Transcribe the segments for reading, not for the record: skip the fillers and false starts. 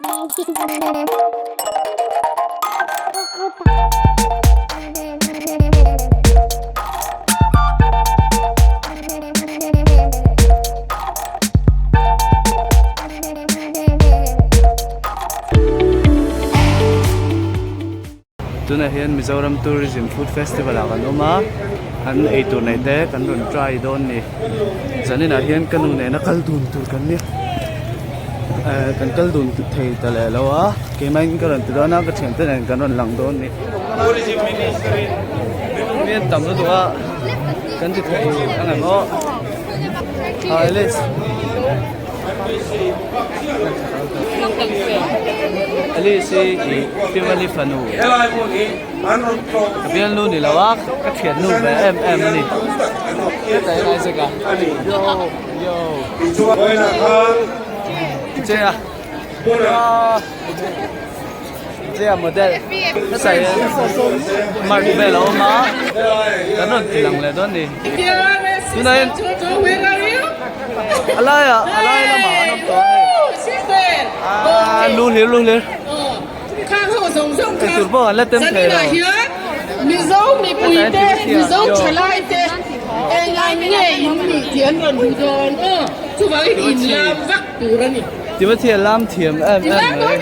Tunah hian Mizoram Tourism Food Festival ah kan awm a, an eitur nei te kan rawn try dawn ni. Zaninah hian ka nu nena kal dun tur kan nia, eh kan kal dun thei ta leh lo a, keimahin ka rawn ti dawn a, ka thiante nen kan rawn lang dawn ni. Mi an tam lutuk a, kan ti thei ang em aw. Hi Alice. Alice hi ih Timali fanu ka bialnu ni lo a ka thiannu ve em em a ni heta in Isaac a yo yo che a che a model heta hian mark vel a awm a kan rawn ti lang leh dawn ni tunah hian a laiah a lai lamah an awm tawh a hei aaa lu hlir lu hlir eitur pawh an la tem thei lo Mizo mipuite Mizo thalaite engang nge in nih tih an rawn hmu dawn aw chuvangin in lam vak tur a ni. Timothy a lam thiam em em mai.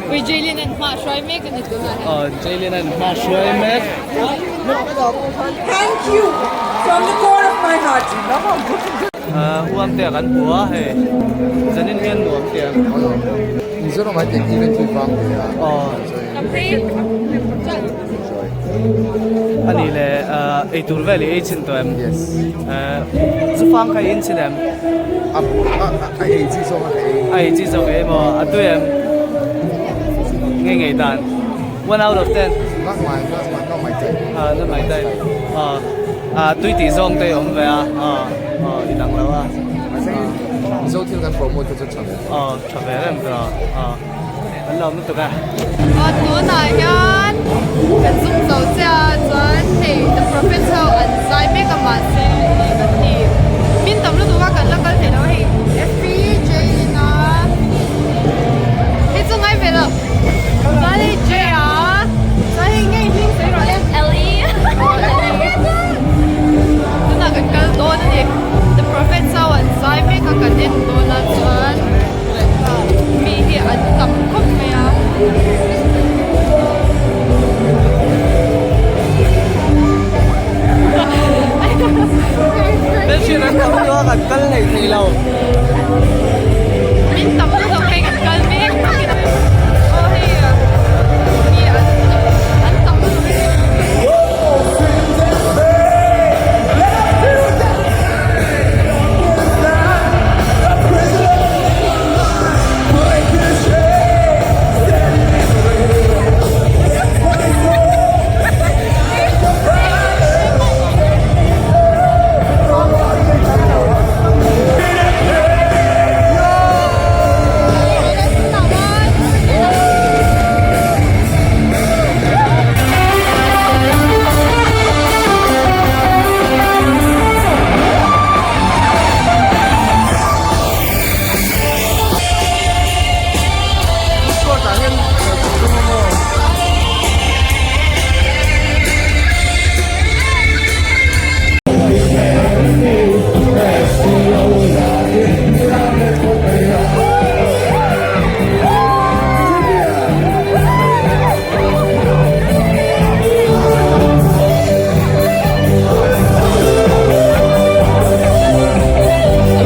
Ui Jaylin an hma hruai mek a ni tunah hian. Aw Jaylin an hma hruai mek. Thank you from the core of my heart. Uam te kan hmu a hei zanin hian nuam te ang. Mizoram ah hian event hi vang ve a. Aw. Ani le eitur vel i ei chin tawh em? Yes. Chufang kha i in chin em? A a ei chi zawng a ka ei. A ei chi zawng ei maw? A tui em? Ngei ngei dan. One out of ten. Not my not my not my type. Ah not my type. Ah ah tui tih zawng te awm ve a. Ah ah inang lo a. Mizo thil kan promote te chu tha ve. Ah tha ve reng tawh a. Ah kan lawm lutuk a. Aw tunah hian kan zum zo che a chuan hei the prophets ho an zai mek a mahse hei kan ti min tam lutuk a kan la kal thei lo a hei F J in a hei chu ngai ve lo chuan hei J a chuan hei ngei hming sawi rawh le Ellie aw Ellie tunah kan kal dawn a ni the prophets ho an zai mek a kan en dawn a chuan. Mi hi an tam khawp mai a. Hmelhriat an tam lutuk a kan kal hlei thei lo. Min tam lutuk hei kan kal mek aw hei mi an tam lutuk hei.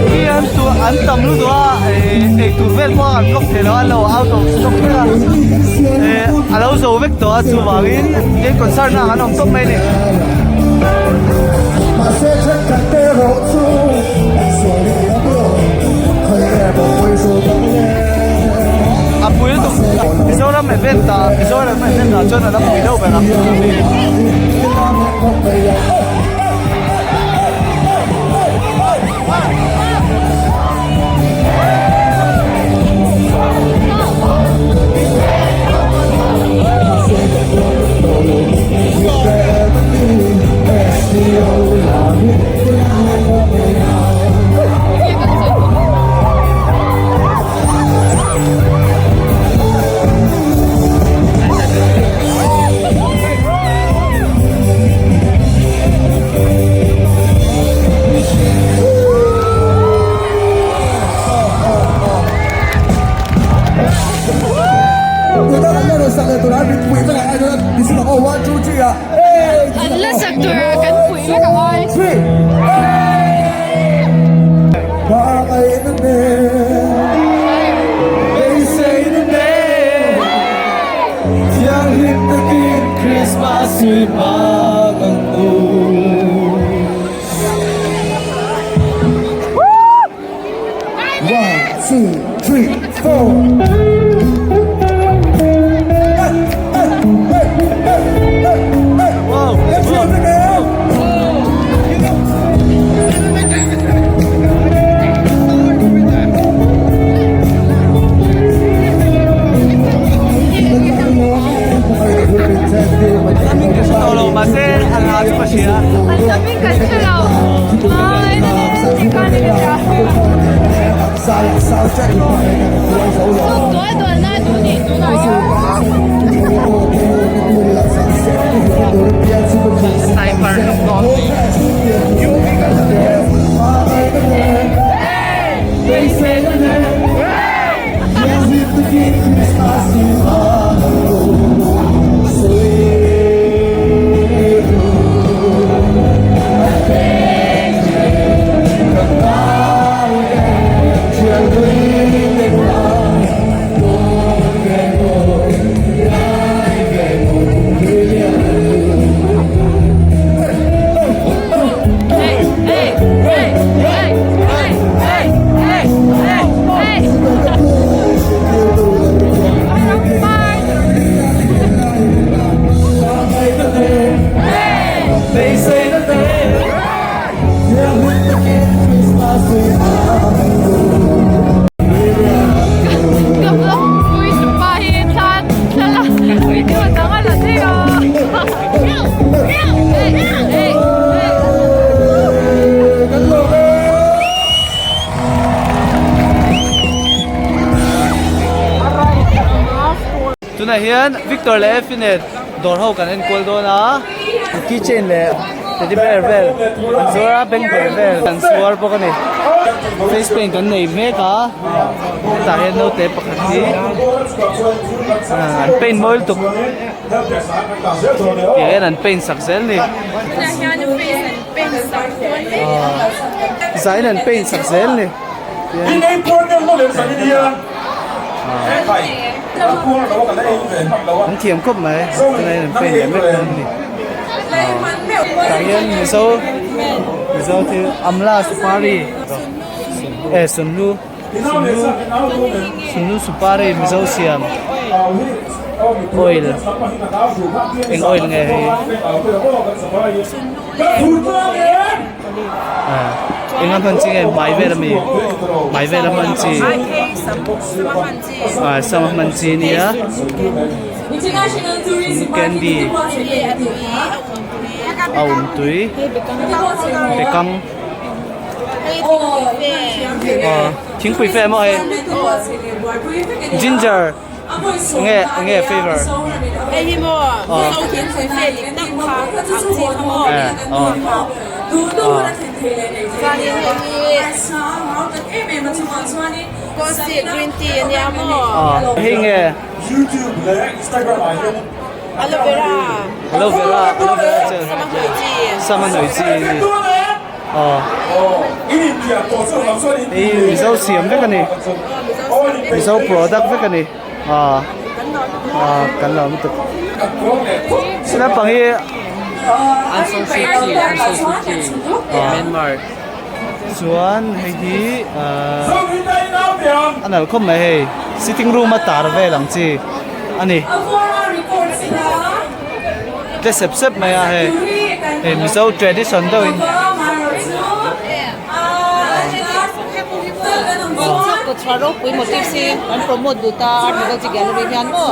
Mi an tu an tam lutuk a eh eitur vel pawh an block thei lo a an lo out of stock vek a eh a lo zo vek tawh a chuvangin he concert na ah an awm tawp mai a ni. A pui lutuk Mizoram event ah Mizoram event ah chuan a la pui deuh ber ang. An la sak tur kan puih vek a ngai. An hming kan hre lo. Dual dual na duh nih tunah hian. Ka vlog pui tupa hi thla thla la video dang a la thei a. Tunah hian Victor leh Effie nen dawr ho kan enkual dawn a, keychain leh teddy bear vel an zuar a, bank bear vel an zuar bawk a ni. Face paint kan nei mek a, hetah hian naute pakhat hi an paint mawi lutuk tih hian an paint sak zel a ni. Zain an paint sak zel a ni. An thiam khawp mai tunah hian an paint leh mek dawn a ni tah hian mizo mizo thil amla supari eh sunhlu sunhlu sunhlu supari mizo siam oil eng oil nge hei. Enga hman chi nge hmai vel ami hmai vel a hman chi ah sam a hman chi ania candy a awm tui bekang ah thingpui fe maw hei ginger. Nge nge flavor? Hei hi maw Mizo thingpui fe dik tak kha ang chi kha maw. Eh aw. Chuanin hei hi Kosi green tea ania maw. Aw hei nge? Aloe vera. Aloe vera aloe vera gel. Sama hnawih chi. Sama hnawih chi a ni. Aw hei Mizo siam vek a ni Mizo product vek a ni aw aw kan lo lutuk naupang hi chuan hei hi ahh a nalh khawp mai hei sitting room a tar vel ang chi a ni. Tle sep sep mai a hei hei mizo tradition deuh in Chhuah ropui motifs hi an promote duh ta art mizo gallery hian maw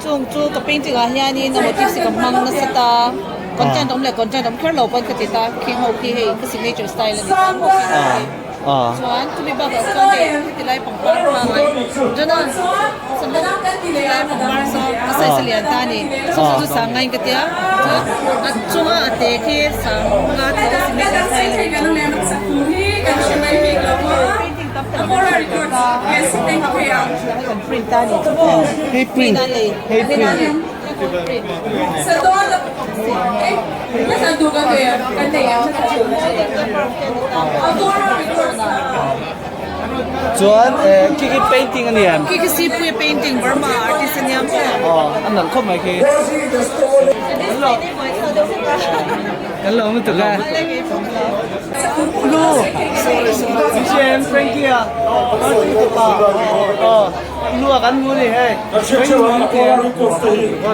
chung chu ka painting ah hianin a motifs hi ka hmang nasa ta content awm leh content awm kher lo pawn ka ti ta khing ho khi hei ka signature style a ni ta maw khing ho khi. Chuan chumi bakah chuan hei heti lai pangpar kha ngai Jonah heti lai pangpar saw a size a lian ta a ni chu chu chu sang ngaiin ka tia chuan a chunga a te khi sang nga tho a signature style a ni painting tam tam takin kan print ta hei kan print ta a ni chu maw Hei print hei print Chuan eh khi khi painting a ni em? Khi khi Sipui painting Burma artist a nia maw? Aw a nalh khawp mai khi. Kan lo lutuk e. Lu Michelle Frankie a aw lu a kan hmu ni hei.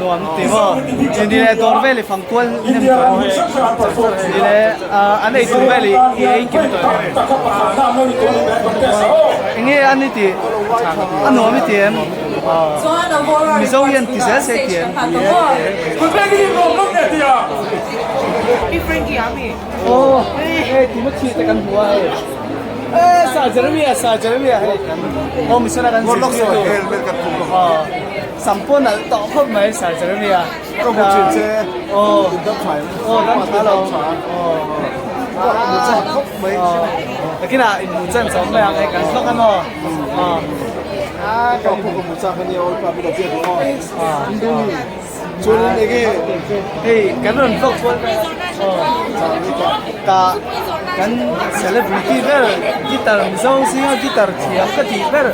Nuam ti maw? Ni le dawr vel i fang kual hnem tawh hei. Ni le an ei tur vel i ei kim tawh em? Enge an i tih? A nuam i ti em? Mizo hian ti zel se ti em? Aw hei ti maw te kan hmu a hei. E sa Jeremia sa Jeremia hei. Aw misana kan zir tir tu. Aw sam pawh nalh tawh khawp mai sa Jeremia. Ka hmu thin che. Aw Dam tha em? Aw dam tha lo. Aw Ka hmu chak khawp mai. Aw takinah inhmu chan chawm mai ang hei kan vlog a maw. Aw. Ka hmu ka hmu chak ania aw pa min lo biak rawh aw. Chuanin enge Hei kan rawn vlog kual vel aw ta kan celebrity ber guitar Mizo zinga guitar thiam ka tih ber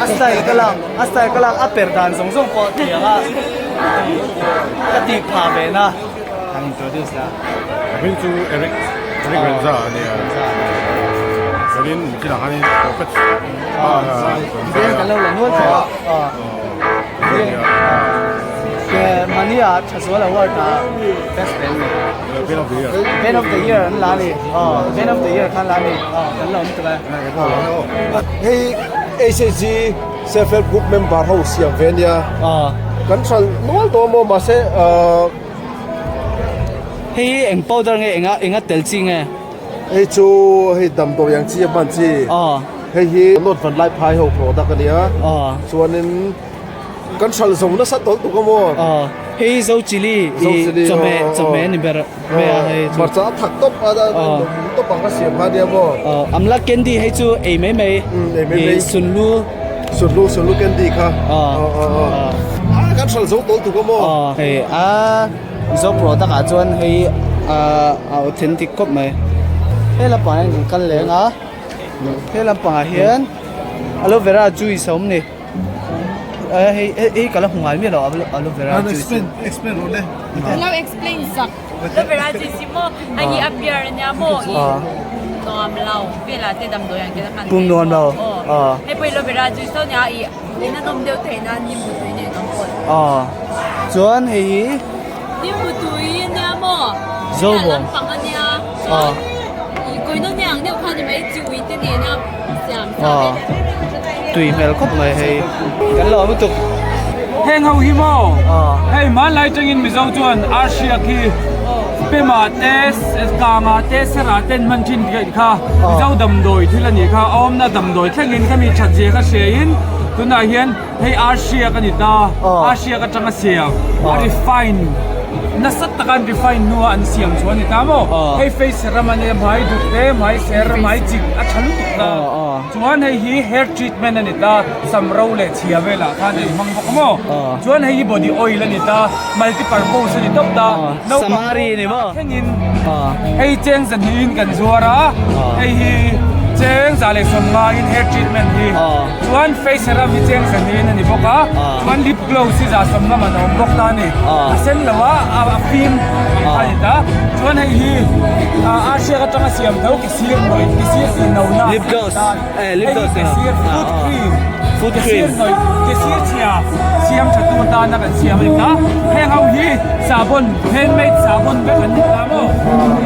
a style ka lak a style ka lak a per dan zawng zawng pawh thiam a ka tih phah ve na kan introduce la. A hming chu Eric Eric Renza a nia chuanin mitin ah khanin Prophet Kan lo la nual tawh a. Mania Thazual Award ah Best Band ni. Band of the Year. Band of the Year an la ni. Aw, Band of the Year khan la ni. Aw, kan la awm tuk e. Hei HHG Self Help Group member ho siam ve ania. Aw. Kan hral nual tawh a maw mahse ahh. Hei eng powder nge enga enga tel chi nge? Hei chu hei damdawi ang chi a hman chi. Aw. Hei hi North Vanlai phai ho product a nia. Aw. Chuanin kan hral zo nasa tawlh tuk a maw? Aw. Hei zo chili Zo chili chawhmeh chawhmeh a ni ber mai a hei chu. Hmarcha a thak tawp a tawp ang ka siam kha nia maw? Aw. Amla candy hei chu ei mai mai. Ei mai mai. Sunlu. Sunlu sunlu candy kha. Aw. Aw aw aw. A kan hral zo tawlh tuk a maw? Aw. Hei a Mizo product ah chuan hei a authentic khawp mai. He lampangah hian kan kal leng a. He lampangah hian aloe vera juice a awm ni. Hei hei ka la hmu ngai miah lo aloe vera juice. Explain rawh le. Lo explain zak. Aloe vera juice hi maw a hi a beer a nia maw i nuam lo velah te damdawi ang te khan Pum nuam lo. Hei pawh aloe vera juice tho nia i in a nawm deuh theih nan nimbu tui nen an pawlh. Chuan hei hi Nimbu tui a nia maw? Zo Nia maw? lampang a nia. Chuan i koino nia ang deuh kha ni mai chi ui te nena siam sa ve. Tui hmel khawp mai hei. Kan lo lutuk. Heng ho hi maw? Hei hmanlai tangin Mizo chuan Arhriak hi Pema te, Kanga te, Sera ten hman thin kha Mizo damdawi thil a nih kha. A awmna damdawi thlengin kha mi that zia kha hriain tunah hian Hei Arhriak a ni ta, Arhriak atanga siam, a refine, nasa taka an refine hnua an siam chu a ni ta maw? Hei face serum a nia, hmai duk te, hmai ser, hmai chik a tha lutuk ta. Chuan hei hi hair treatment a ni ta, sam ro leh chhia velah khan a inhmang bawk a maw? Chuan hei hi body oil a ni ta, multi purpose a ni tawp ta, naupang pawh thlengin hei cheng zahnihin kan zuar a, hei hi cheng 150in hair treatment hi. Chuan face serum hi cheng zahnihin a ni bawk a, chuan lip gloss hi 150 man a awm bawk ta a ni. A sen lo a, a fim ang kha a ni ta. Chuan hei hi a hriak atanga siam tho ke sir hnawih, ke sir tih no na Lip gloss, hei hi ke sir foot cream, ke sir hnawih, ke sir chhia siam tha tur tana kan siam a ni ta. Heng ho hi sahbawn, handmade sahbawn vek an ni ta maw?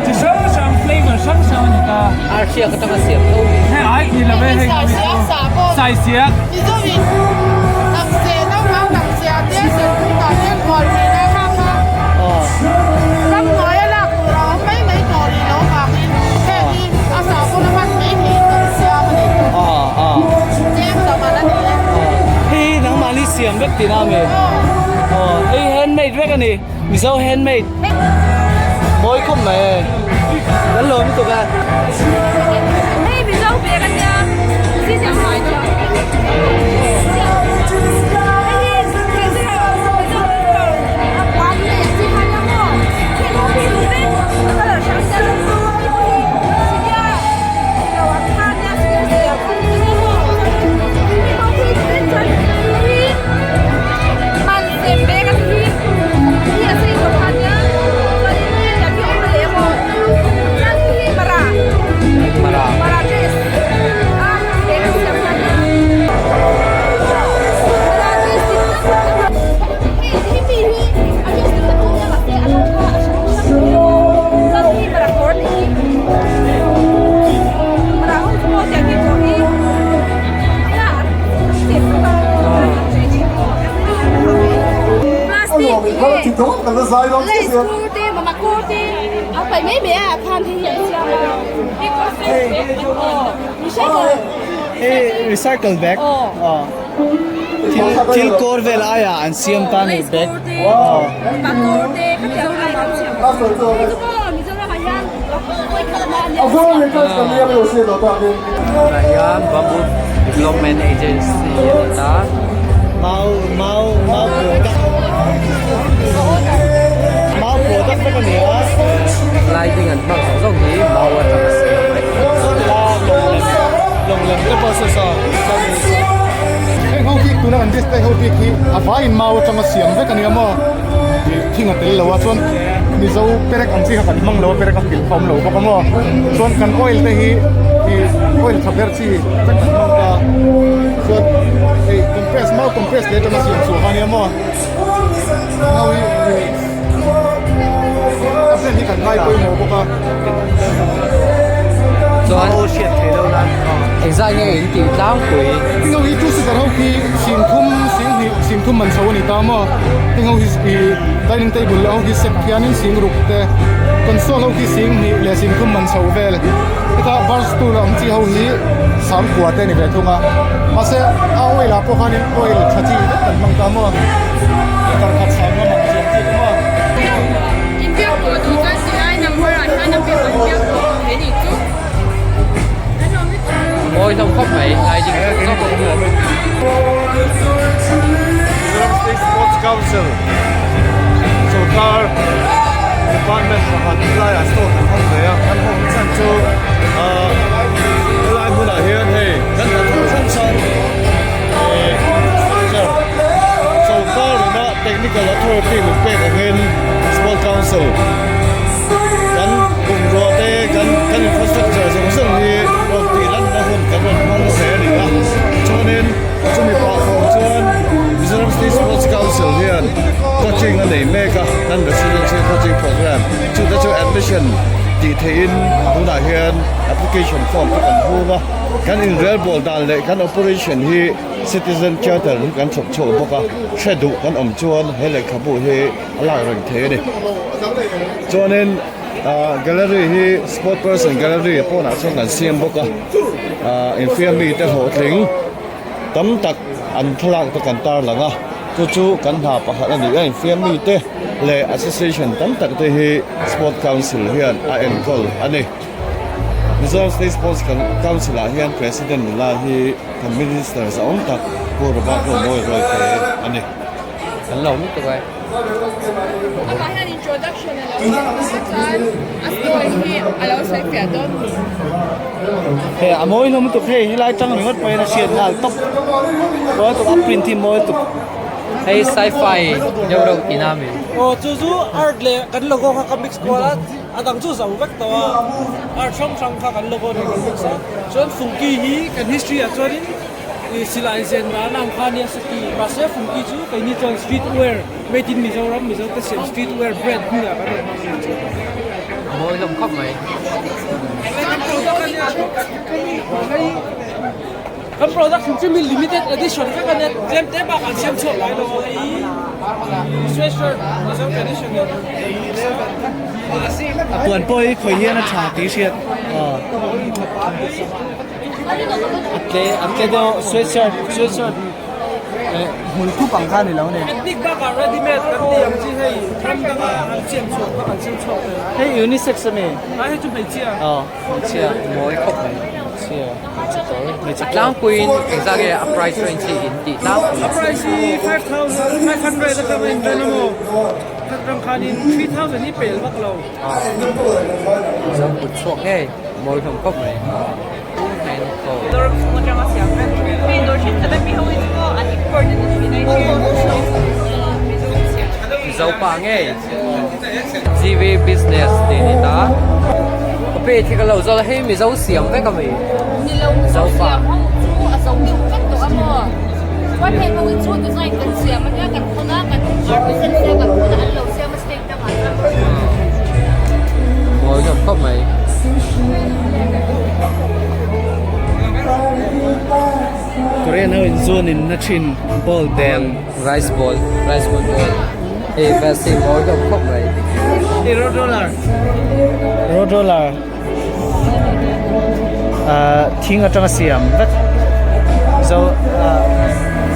Chi hrang hrang flavour hrang hrang a ni ta. Arhriak atanga siam tho hi. Hei ai ni lo e hei Saisiak. Mizoin hnamse naupang hnamsia te serpui ah hian hual thin a kha kha ramhnuai a lak tur a awm mai mai tawh rih loh vangin heng hi a sahbawn a hman mai theiin kan siam a ni. Cheng tam an a ni e. Hei nangmahni siam vek tihna a mi? Aw hei handmade vek a ni. Mizo handmade mawi khawp mai e kan lawm lutuk a. Hei Mizo bag a nia. Hei recycle bag thil thil kawr vel aia an siam ta ni bag Tunah hian Bamboo Development Agency a ni ta. Mau mau mau product mau product vek a ni a. Lighting an hmang zawng zawng hi mau atanga siam vek a ni. Lawng lem te pawh saw saw Heng ho bik tuna kan display ho bik hi a vaiin mau atanga siam vek a ni a maw thing a tel lo a chuan Mizo perek ang chi kha kan hmang lo a perek a kilh kha awm lo bawk a maw chuan kan oil te hi ih oil tha ber chi vek kan hmang ta chuan hei compress mau compress leh atanga siam chhuah kha a nia maw mau hi ih a brand hi kan ngai pawimawh bawk a. Chuan engzah nge in tih tlangpui? Heng ho hi two seater ho khi singthum singhnih singthum man chho a ni ta maw heng ho hi ih dining table ho khi set khianin sing ruk te console ho khi singhnih leh singthum man chho vel heta bar stool a awm chi ho hi sangkua te a ni ve thung a mahse a oil ah pawh khanin oil tha chi vek kan hmang ta maw karkhat sangha man chiang chi te maw. Mawi hlawm khawp mai lai ding zawk zawk a awm. Mizoram State Sports Council sorkar department pakhat helaiah store kan hawng ve a, kan hawng chhan chu ahh helai hmunah hian hei kan hnathawh hrang hrang ihh structure sorkar ina technical authority min pek angin Sport Council Kan bungrua te kan kan infrastructure zawng zawng hi rawn tih lanna hun kan rawn hmang ve a ni a chuanin chumi pah fawm chuan Mizoram State Sports Council hian coaching a nei mek a kan residency coaching program chu te chu admission tih theihin tunah hian application form te kan hung a kan inrelbawl dan leh kan operation hi citizen charter hi kan chhawp chhuak bawk a hre duh kan awm chuan he lehkhabu hi a lak reng thei a ni chuanin ah gallery hi sport person gallery a pawnah chuan kan siam bawk a ah infiam mite hlawhtling tam tak an thlalak te kan tar lang a chu chu kan hna pakhat a ni a infiam mite leh association tam tak te hi sport council hian a enkawl a ni Mizoram state sports council ah hian president nula hi kan minister zahawm tak Pu Robert Romawia Royte a ni. Kan lo lutuk e. Amah hian introduction a lo siam a chuan a story hi a lo sawi fiah dawn ni. Hei a mawi hlawm lutuk hei helai tang ringawt pawhin a hriat nghal tawp. Mawi lutuk a print hi mawi lutuk. Hei sci-fi deuh reuh tihna a mi. Aw chu chu art leh kan logo kha ka mix kual a a dang chu zo vek tawh a art hrang hrang kha kan logo nen kan mix a chuan fungki hi kan history ah chuanin I silai zen dan ang kha nia saki mahse fungki chu keini chuan street wear made in Mizoram Mizo te siam street wear brand hmunah kan rawn hmang ṭhin chu. A mawi hlawm khawp mai. Kan product a nia kan product hrim hrim hi limited edition vek a nia tlem te bak an siam chhuak ngai lo a hei sweatshirt Mizo traditional A puan pawh hi khawi hian a tha tih hriat. A tle a tle deuh sweatshirt sweatshirt eh hmul khup ang kha a ni lo ni. Ethnic bakah ready made kan tih ang chi hei ram danga an siam chhuak kha an siam chhuak thei. Hei unisex a mi? A hei chu hmeichhia. Aw hmeichhia mawi khawp mai. Hmeichhia, hmeichhe kawr, hmeichhe A tlangpuiin engzah nge a price range hi in tih tlangpui? A price hi 5500 atanga in ven a maw? Khat rang khanin 3000 hi pel vak lo. Mizo kut chhuak ngei mawi hlawm khawp mai. Dawr chhung atanga siam vek hei dawr thenkhat a mi ho hi chu maw an import a ni thin a Mizo pa ngei GV business tih a ni ta copy khi ka lo zawt a hei Mizo siam vek a mi Nilo Mizo siam ho chu a zo deuh vek tawh a maw chuan heng ho hi chu design kan siam a nia kan thawn a kan artisan te kan thawn a an lo siam a state dangah chuan Mawi hlawm khawp mai. Korean ho in zuan in na thin bowl deng. Rice bowl, rice bowl bowl. Hei vest hi mawi hlawm khawp mai. Hei road roller. Road roller. Ah thing atanga siam vek. Zo ah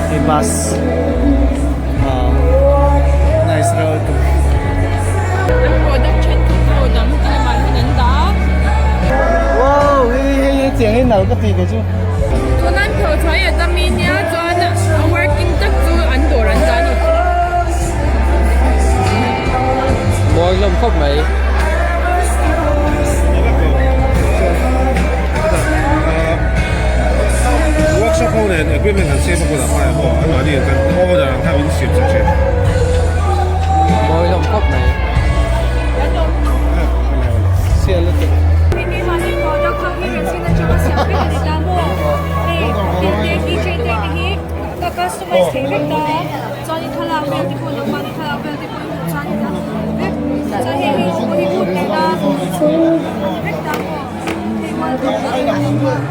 hei bus. Ah nice road. An product thenkhat ho dang te lamah hian an dah a. Wow hei hei hei chiang hi nal ka ti kei chu. Tuna an phawh chhuah hi a tam i nia chuan a working tak chu an dawr an dah a ni. Mawi hlawm khawp mai. Workshop ho nen equipment kan siam a bulah hmaiah pawh an mahni in kan order ang kha min siam sak thin. Mawi hlawm khawp mai. Sial lutuk. Keimahni product ho hi resin atanga siam vek a ni ta maw? Hei thil te keychain te te hi ka customize thei vek ta a chuanin thlalak vel te pawh nangmahni thlalak vel te pawh i hmuh chuanin a hmuh vek chuan hei hei pawh hi kut nena a ni vek ta maw? A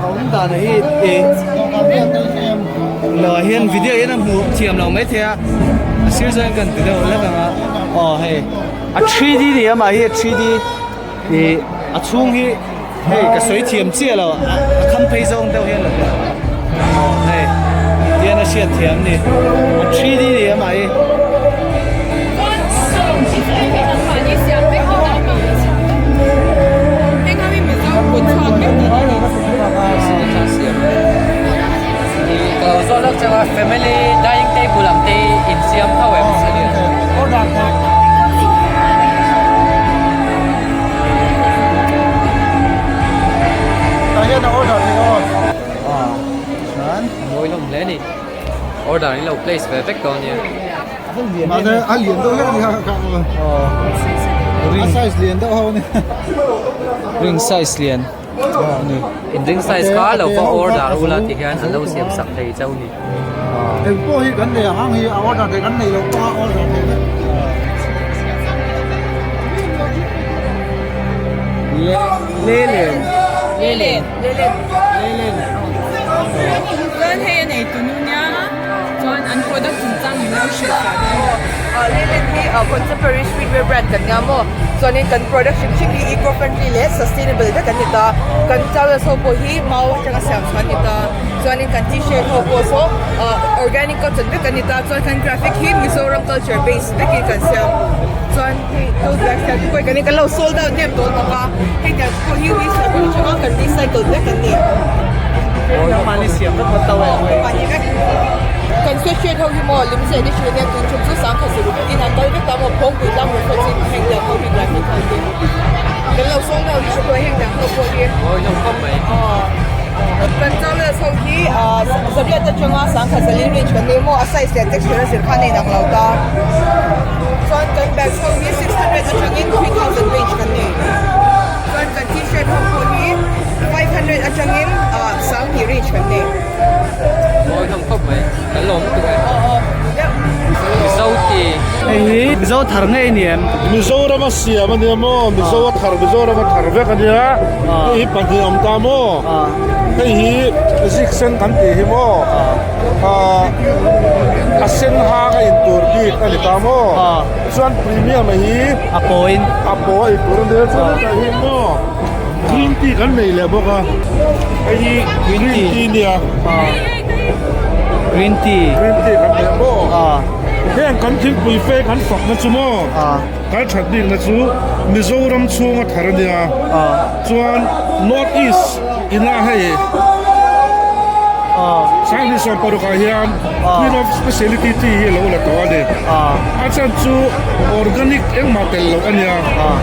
awm dan hi ih lo ah hian video hian a hmuh thiam lo maithei a a sir zawng hian kan ti deuh hlek ang a aw hei a 3D ni a mah hi a 3D ih a chhung hi hei ka sawi thiam chiah lo a kham phei zawng deuh hian lo aw hei tihian a hriat thiam a ni a 3D ni a mah hi. Family dining table ang te insiam tho em Mawi hlawm hle a ni. Order in lo place ve vek dawn nia. Mahse a lian deuh hlek a ni kha kha a size lian deuh ho a ni. Ring size lian a ni. In ring size kha lo va order ula ti hian an lo siam sak thei chauh a ni. Eng pawh hi kan nei ang ang hi a order thei kan nei lo pawh a order thei vek. Le le Lelen. Lelen. Lelen. Chuan hei a nei tunu nia chuan an product chungchang min lo hrilh ta dawn. Aw Lelen hi contemporary streetwear brand kan nia maw chuanin kan product hrim hrim hi eco friendly leh sustainable vek an ni ta kan towels ho pawh hi mau atanga siam chhuah an ni ta chuanin kan t-shirt ho pawh saw organic cotton vek an ni ta chuan kan graphic hi Mizoram culture base vekin kan siam chuan hei tote bag siam te pawh hi kan kan lo sold out hnem dawn bawk a hei tiang te pawh hi recycle atanga kan recycle vek an ni. Kan sweatshirt ho hi maw limited edition ania tun tum chu sangkhat saruk in an kal vek ta maw phawngpui tlang reference in heng tiang ho hi graphic ho hi kan lo sold out nual tawh a heng tiang ho pawh hi. Kan towels ho hi zariat atanga sangkhat zalin range kan nei maw a size leh texture a zir khan a inang lo ta chuan kan bags ho hi 600 atangin 3000 range kan nei chuan kan t-shirt ho pawh hi 500 atangin sanghnih range kan nei. Mawi hlawm khawp mai kan lawm lutuk e. Mizo ti. Hei hi Mizo thar ngei a ni em? Mizoram a siam a nia maw? Mizo a thar Mizoram a thar vek a nia. Hei hi pahnih a awm ta maw? Hei hi zik sen kan tih hi maw? A sen hang a intur bik a ni ta maw? Chuan premium a hi a pawhin a paw a intur a nia chuan hetah hian maw green tea kan nei leh bawk a. Hei hi green tea nia. Green tea. Green tea kan nei maw? Heng kan thingpui fe kan fakna chu maw? Kan that bikna chu Mizoram chhunga thar a nia. Chuan North East. Ina hei Sanghnih 16 ah hian Queen of Speciality tea hi a lo la tawh a ni. A chhan chu organic engmah tel loh a nia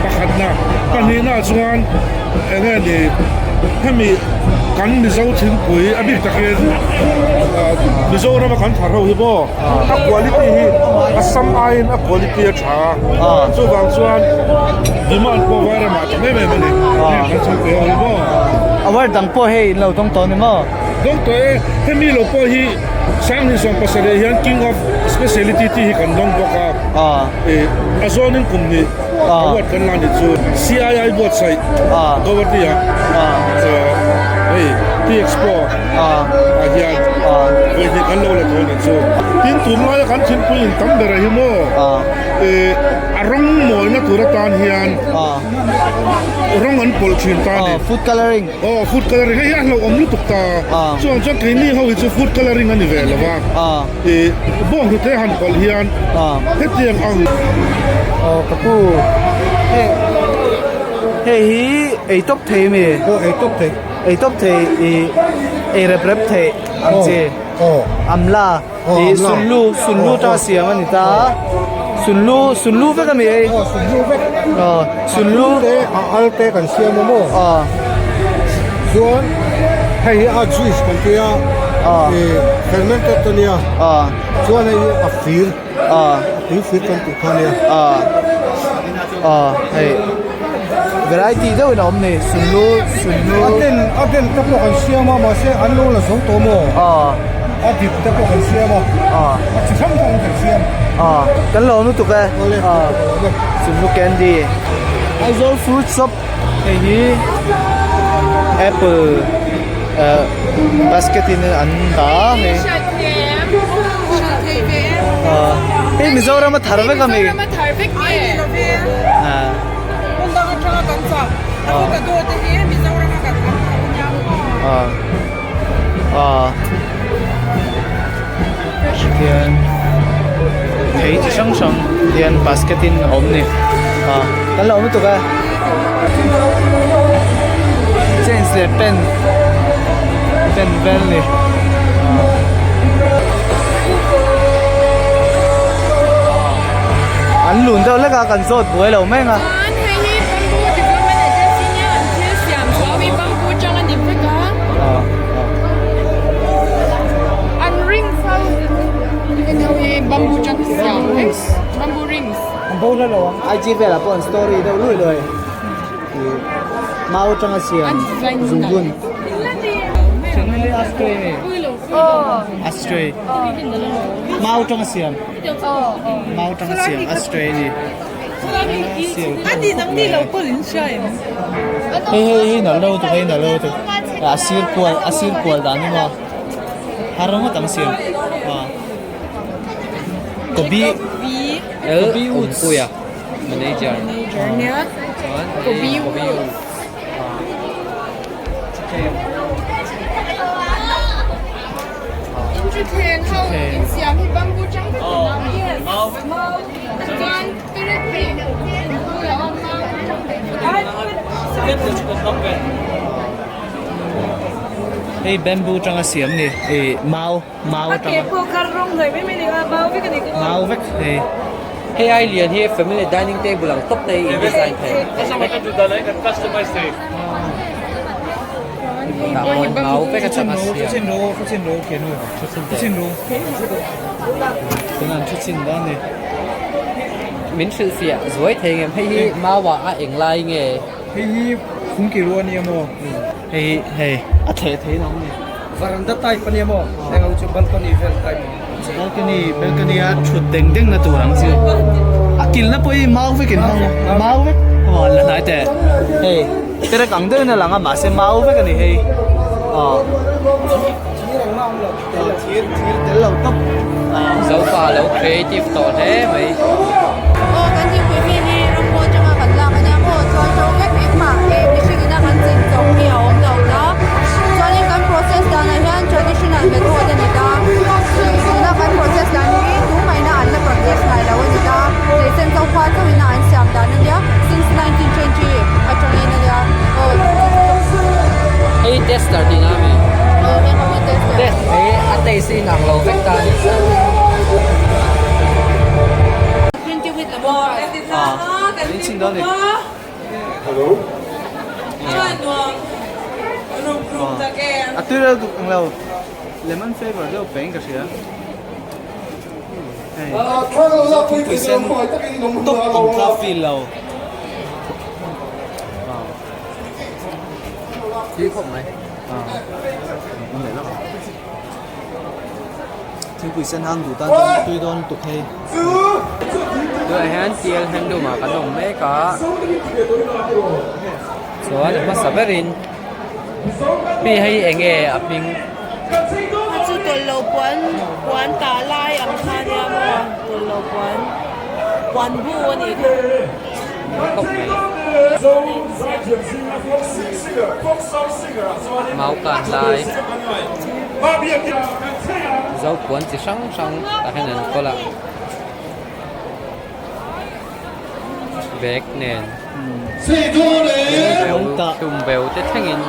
pakhatna. Pahnihna chuan eng nge ni hemi kan Mizo thingpui a bik takin Mizorama kan thar ho hi maw a quality hi a sam aiin a quality a tha a chuvang chuan demand pawh vairamah a tam em em a ni heng kan thingpui ho hi maw. Award dang pawh hei in lo dawng tawh a ni maw? Dawng tawh e, hemi lo pawh hi Sanghnih 17 hian King of Speciality tih hi kan dawng bawk a, ih a zawnin kum hnih award kan la ni chu CII buatsaih Guwahati ah hei Tea Expo ah hian vawi hnih kan lo la tawh a ni chu. Tin tunlaia kan thingpui in tam ber a hi maw ih a rawng mawina tur atan hian rawng an pawlh thin ta a ni. Food colouring. Aw food colouring hei hi a hlauhawm lutuk ta chuang chuan keini ho hi chu food colouring a ni ve lo va ih bawng hlute han pawlh hian hetiang ang. Aw ka pu hei hei hi ei tawp thei ami? Aw ei tawp thei. Ei tawp thei ih ei rep rep thei ang chi amla ih sunlu sunlu ta siam a ni ta sunlu sunlu vek ami ei aw sunlu vek aw sunlu te a al te kan siam a maw aw chuan hei hi a juice kan tia ih fermented a nia aw chuan hei hi a fir aw a tui fir kan tih kha a nia aw aw hei variety deuhin a awm ni sunlu sunlu a den a den te pawh kan siam a mahse an lo la zo tawh maw aw a dip te pawh kan siam a aw a chi hrang hrang kan siam aw kan lo lutuk e aw sunlu candy Aizawl fruit shop hei hi apple eh basket in an dah a hei aw hei Mizoram a thar vek ami ah. Hian thei chi hrang hrang hian basket in a awm ni ah kan lo awm lutuk a chains leh pen pen vel ni. An lun deuh hlek a kan zawt buai lo mai ang a. Chuan hei hi Bamboo Development Agency nia an thil siam chhuah hi bamboo atang a ni vek a. An rings ho hi bamboo atang siam vek bamboo rings. An bo hla lo ang. IG velah pawh an story deuh luih luih mau atanga siam zungbun. Astray. Mau atanga siam. Mau atanga siam astray a ni. Hei hei hei nalh lo tuk hei nalh lo tuk a sir kual a sir kual dan hi maw har ngawt ang siam ah Kobe Kobe Woods manager Kobe Woods Inthutthleng ho insiam hi bamboo tang vek a ni a chuan perek hi bulah a mau atang vek Hei bamboo tanga siam ni ih mau mau atanga mau vek hei. Hei ai lian hi family dining table ang tawp te hi in design thei. Mau vek atanga siam. Tunah an thu chin dawn ni. Min hrilh fiah zuai thei ngem hei hi mau ah a eng lai nge. Hei hi phungki ru a nia maw? Hei hi hei a thleh thei lo ni. Varanda type a nia maw? Heng ho chu balcony vel type a ni. Balcony balcony a thut deng deng na tur ang chi. A kilna pawh hi mau vekin hmang a mau vek aw la hnai teh hei terek ang deuhin a lang a mahse mau vek a ni hei aw. Thir thir tel lo tawp. Zopa lo creative tawh hle mai. Aw kan thingpui mi hi ramngaw atanga kan lak ania maw chuan ṭo vek engmah eh mihring ina kan chin chawp hi a awm lo ta chuanin kan process danah hian traditional method a ni ta tuna kan process dan hi tumahina an la practice ngai lo a ni ta lehsen zokhua chauhina an siam dan ania since 1920 atangin ania aw. Hei test. vek ta a ni. A tui reuh duk ang lo lemon flavor deuh peng ka hria hei thingpui sen tawp ang kha feel lo. Tui khawp mai. Thingpui sen hang duh tan chuan tui dawn lutuk hei. Tunah hian TL handloom ah kan awm mek a chuan a hmasa berin mi hei eng nge a hming. A chu tawlh lo puan puan tah lai ang kha nia maw tawlh lo puan puan bu a nih kha. Khawp mai. Mau kan lai zo puan chi hrang hrang tah hian an kawl a bag nen tum beu te thlengin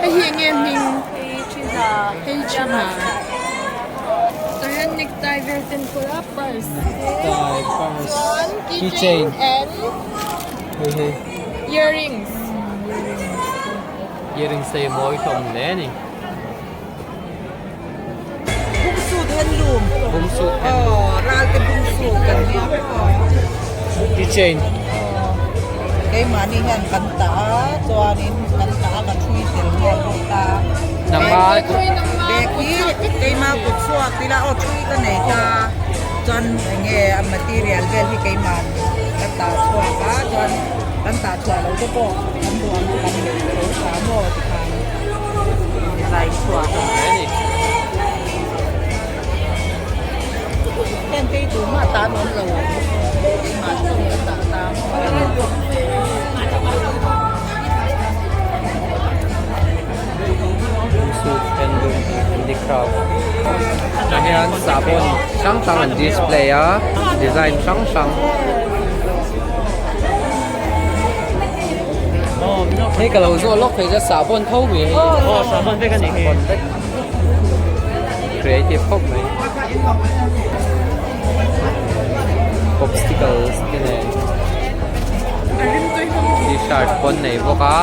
Hei hi enge hming? Hei chi hna. Tah hian necktie vel te an kawl a purse chuan keychain and earrings. Earrings te hi mawi hlawm hle a ni. Bumsuit handloom. Bumsuit handloom. Aw, ralte bumsuit kan nia maw. Keychain. Keimahni hian kan tah a, chuanin kan tah a ka thui tel nghal bawk a. Nangma Bag hi keima kut chhuak ila aw thui ka nei ta chuan enge a material vel hi keimah ka tah chhuak a chuan kan tah chhuah lo te pawh kan duh ang kan lei tho tha maw tikhan. Zai chhuak a ni. Heng phei tur mah tan awm lo keimah thawng ka tah ta Suit handloom handicraft tah hian sahbawn hrang hrang an display a design hrang hrang. Hei ka lo zawh lawk thei chuan sahbawn tho mai hei. Aw sahbawn vek a ni hi. Sahbawn vek. Creative khawp mai. Popsicles te nen. T-shirt pawn nei bawk a.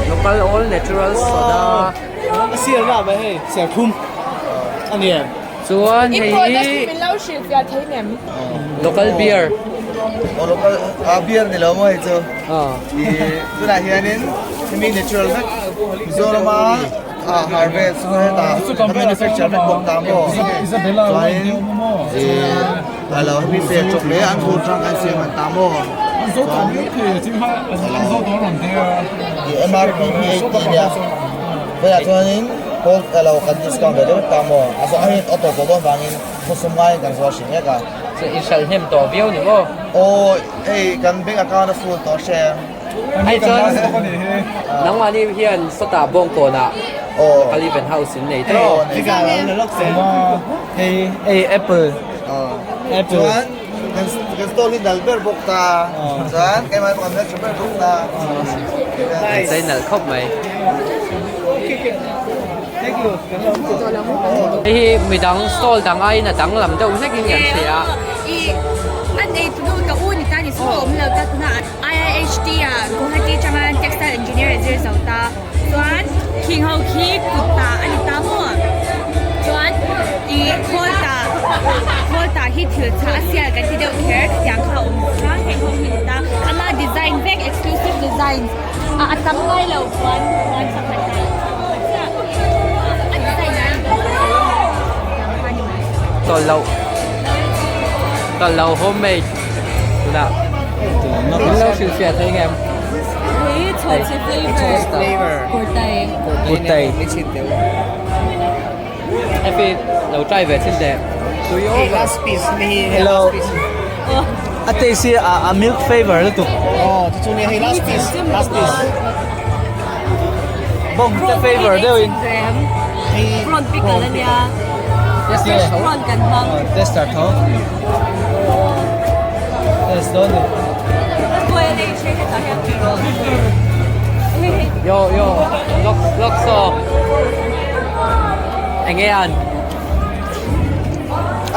Local all natural soda. A sial na mai hei serthum a ni em. Chuan hei hi min lo hrilh fiah thei nem. Local beer. Aw local a beer ni lo maw hei chu. I tunah hianin hemi natural vek Mizoram a harvest hetah a manufacture vek bawk ta maw. Chuanin i alo hemi se chawp leh an fur tang an siam an ta maw. Chuan i MRP hi 80 nia. Veiah chuanin gold elo kan discount ve deuh ta maw? A zawh aiin auto pawh dawn vangin khawsum ngaiin kan zuar hrim mek a. Chu i hralh hnem tawh viau ni maw? Aw, hei kan bank account a full tawh hre. Hei chuan nangmahni hian sawtah bawngkawnah local event house in nei tawh. Hei hei apple. Apple. Chuan kan stall hi dal ber bawk ta. Chuan keimah pawh kan hmeltha ber bawk ta. Kan chei nalh khawp mai. Hei hi midang stall dang aiin a danglam deuh hlek in kan hria a. An ei tu ka u ni ta ni chu awm lo ta tuna IIHT ah Guwahati atanga textile engineer a zir zo ta chuan khing ho khi kut ta a ni ta maw chuan ih khawl ta khawl ta hi thil chhah a sial kan ti deuh kher tiang kha a awm bawk a heng ho hi a ni ta ama design vek exclusive design a tam ngai lo chuan chuan pakhat ah chiah a design a ni tiang kha a ni mai. Tawlh loh tawlh loh homemade tunah min lo hrilhfiah thei ngem? Hei chhawchhe flavor kurtai kurtai Happy lo try ve chin teh tui over last piece ni hello a taste hi a milk flavor lutuk oh chu chu ni hei last piece last piece bawng te flavor deuh in. Prawn pickle a nia. Fresh prawn kan hmang. Tester tho. Test dawn ni. Yo yo lok lok so. Enge an.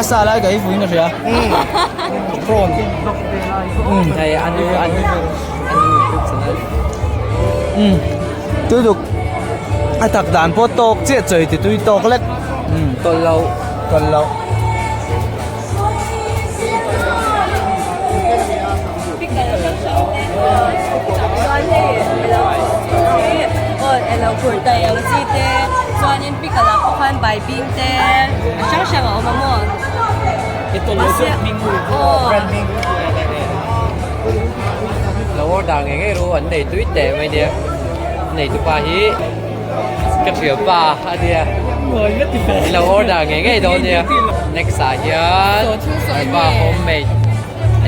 A sa lai ka hi fuin a hria. Prawn. Hei anu anu anu Tui duk a tak dan pawh tawk chiah chawi ti tui tawk lek. Tawlh loh. Tawlh loh. Chuanin pickle ah pawh khan baibing te a hrang hrang a awm a maw mahse aw Lo order ngei ngei ru an nei tui teh mai nia nei tupa hi ka thianpa a nia lo order ngei ngei dawn nia next ah hian pa homemade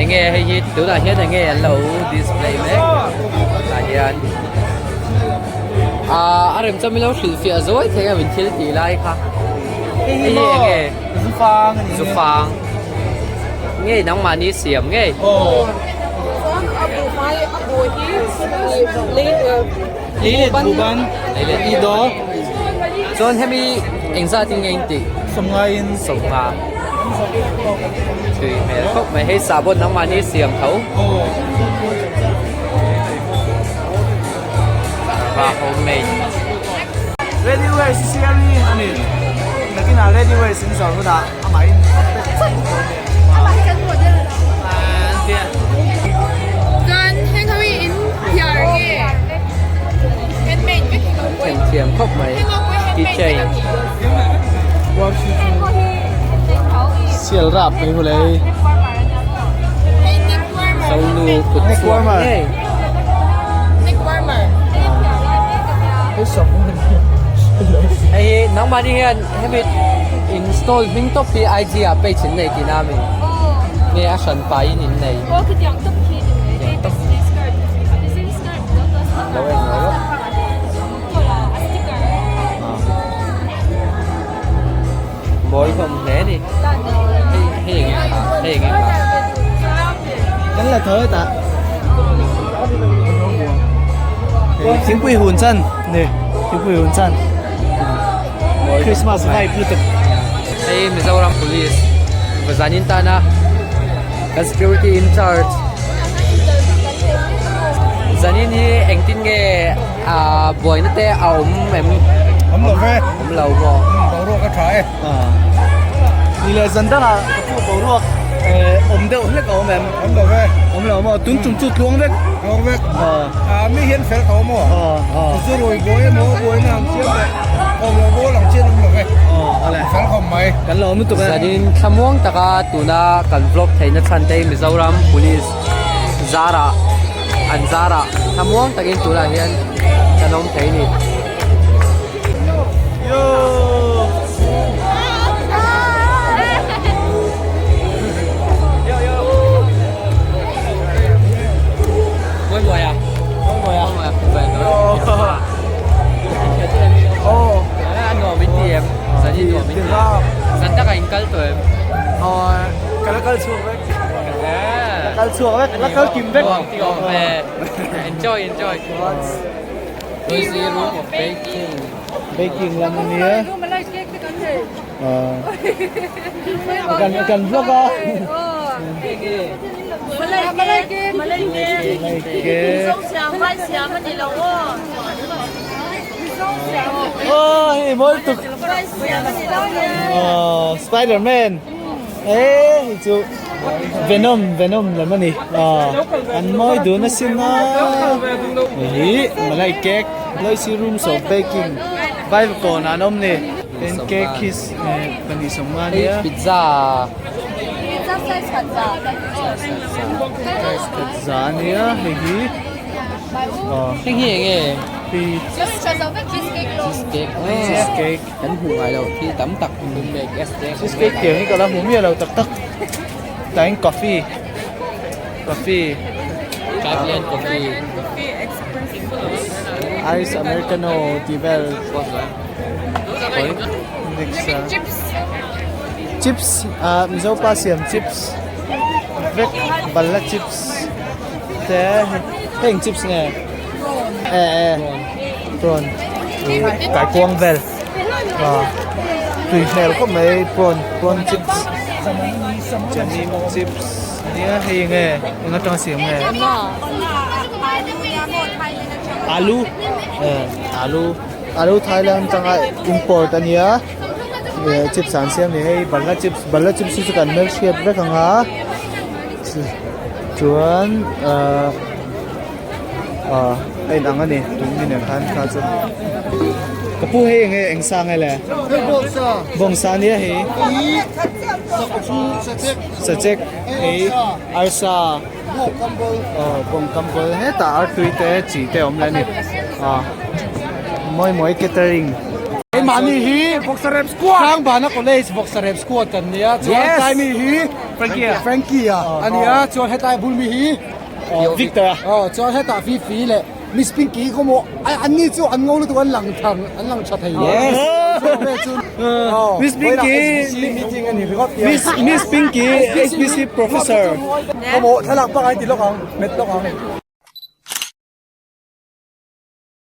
enge hei hi tunah hian enge an lo display mek tah hian ah a rem chuan min lo hrilh fiah zuai thei a min thil tih lai kha hei hi enge zufang a ni zufang ngei nangmahni siam ngei Leilet buban i do chuan hemi engzat in nge in tih sawmnga in sawmnga tui hmel khawp mai hei sahbawn nangmahni siam tho va homemade ready wear siam hi a ni nakinah ready wear sin zawh hunah amah in Amah hi kan model Chuan heng ho hi in phiar nge handmade vek hi Thiam thiam khawp mai keychain. Sial rap mai hu lei. Sonu kut chhuak ngei. Hei hi nangmahni hian hemi install hming tawp hi IG ah page in nei tihna a mi? Nge a hran pahin in nei? Lo en lo lawk. Mawi hlawm hle ni. Hei hei enge kha hei enge kha. Kan la tho hetah. Thingpui hun chan ni thingpui hun chan Christmas vibe lutuk. Hei Mizoram Police Vazanin tana kan security in charge Zanin hi engtin nge ah buaina te a awm em? Awm lo ve. Awm lo maw? Boruak a tha e. Ni leh zan dangah ka pu boruak eh awm deuh hlek a awm em? Awm lo ve. Awm lo maw? Tun tum chu tluang vek. Tluang vek. Ah mi hian fel tho maw? Zu rui buai emaw buaina ang chiam leh awm lo bawl ang chian awm lo ve. Fel khawp mai. Kan lo awm lutuk e. Zanin thlamuang taka tuna kan vlog theihna chhan te hi Mizoram Police zarah an zarah thlamuang takin tunah hian kan awm thei a ni. Kal chhuak vek, la kal kim vek. Enjoy, enjoy. Noisy room of baking. Baking lam a nia. Kan kan vlog a. Malai cake. Malai cake. Malai cake. Oh, hei mawi tuk. Oh, Spider-Man. Eh, hei chu Venom, Venom lam a ni. An mawi dun asin a. Hei Malai cake, Loisy rooms of baking. Bible kawn ah an awm ni. Tin cake hi pahnih sawmnga nia. Pizza. Pizza slice khat za. Slice khat za ania hei hi. Heng hi enge? Cheesecake. Cheesecake. Kan hmuh ngai lo thil tam tak Cheesecake tiang hi ka la hmu miah lo tak tak. Tlaiin coffee coffee Italian coffee Ice americano tih vel. Next ah chips ah Mizo pa siam chips vek balhla chips te heng chips nge eh eh prawn ih kaikuang vel ah tui hmel khawp mai prawn prawn chips chani chips nia hei enge eng atanga siam nge alu eh alu alu Thailand atanga import ania eh chips an siam ni hei balhla chips balhla chips hi chu kan hmelhriat vek ang a chuan ahh ah a inang a ni tun mi nen khan kha chu ka pu hei enge eng sa nge le bawngsa ania hei sachek hei arsa aw bawng kam bawl hetah artui te chi te a awm leh a ni ah mawi mawi catering. Keimahni hi Sangbana College Vawksarep Squad kan nia chuan tlai mi hi Frankie a ania chuan hetlai bul mi hi Victor a chuan hetah Fifi leh Miss Pinky khaw maw an ni chu an ngo lutuk an lang thang an lang tha thei lo Miss Pinky meeting a ni ringawt Miss Miss Pinky HBC professor khaw maw thlalak pakhat a ti lawk ang met lawk ang.